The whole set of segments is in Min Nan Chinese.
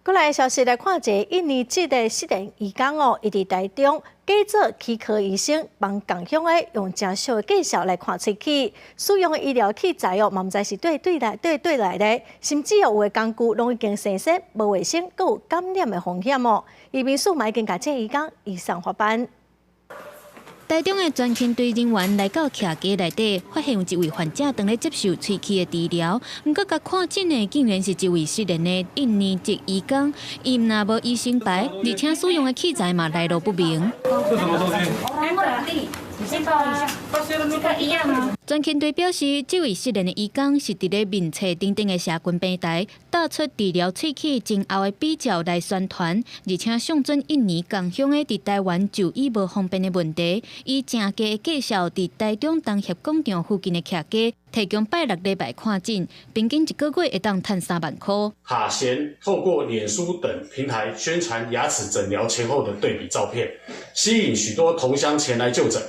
過來消息來看，一个印尼籍的失聯移工哦，伊佇台中假做齒科醫生，幫仝鄉的用誠俗的價數來看喙齒，使用的醫療器材哦，嘛毋知是佗佗來佗佗來的，甚至哦有的工具攏已經生鏽、無衛生，閣有感染的風險哦。移民署嘛已經共這个移工移送法辦。台中的專勤隊人員來到徛家內底，發現有一位患者當咧接受喙齒的治療，毋過共看診的竟然是一位失聯的印尼籍移工，伊毋但無醫生牌，而且使用的器材嘛來路不明。這什麼東西？一樣啊。專勤隊表示，這位失聯的移工是佇咧面冊頂頂的社群平台，貼出治療喙齒前後的比較來宣傳，而且相準印尼仝鄉的佇台灣就醫無方便的問題，以誠低的價數佇台中東協廣場附近的徛家提供拜六禮拜看診，平均一個月會當趁3萬箍。卡賢透過臉書等平台宣傳牙齒診療前後的對比照片，吸引許多同鄉前來就診。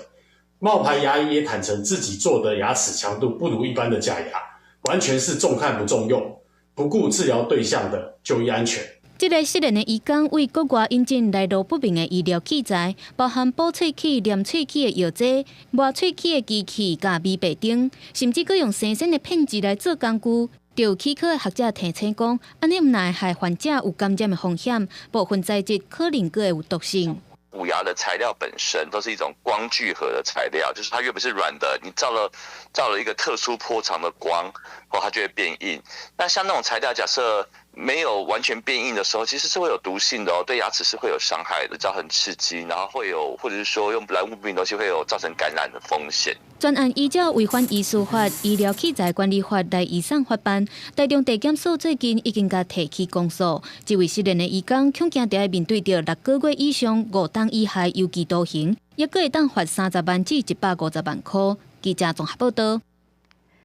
冒牌牙醫也坦承自己做的牙齒強度不如一般的假牙，完全是中看不中用，不顧治療對象的就醫安全。這个失聯的移工對國外引進來路不明的醫療器材，包含補喙齒、黏喙齒的藥劑、磨喙齒的機器、佮美白燈，甚至閣用生鮮的片劑來做工具。就有齒科的學者提醒講，按呢毋但會害患者有感染的風險，部分材質可能閣會有毒性。補牙的材料本身都是一種光聚合的材料，就是它原本是軟的，你照了一個特殊波長的光，後它就會變硬。那像那種材料，假設沒有完全變硬的時候，其實是會有毒性的哦，對牙齒是會有傷害的，造成刺激，然後會有，或者是說用來路不明東西會有造成感染的風險。專案依照違反醫師法、醫療器材管理法來移送法辦。台中地檢署最近已經共提起公訴，這位失聯的移工恐驚著愛面對著6個月以上5冬以下有期徒刑，抑閣會當罰30萬至150萬箍。記者綜合報道。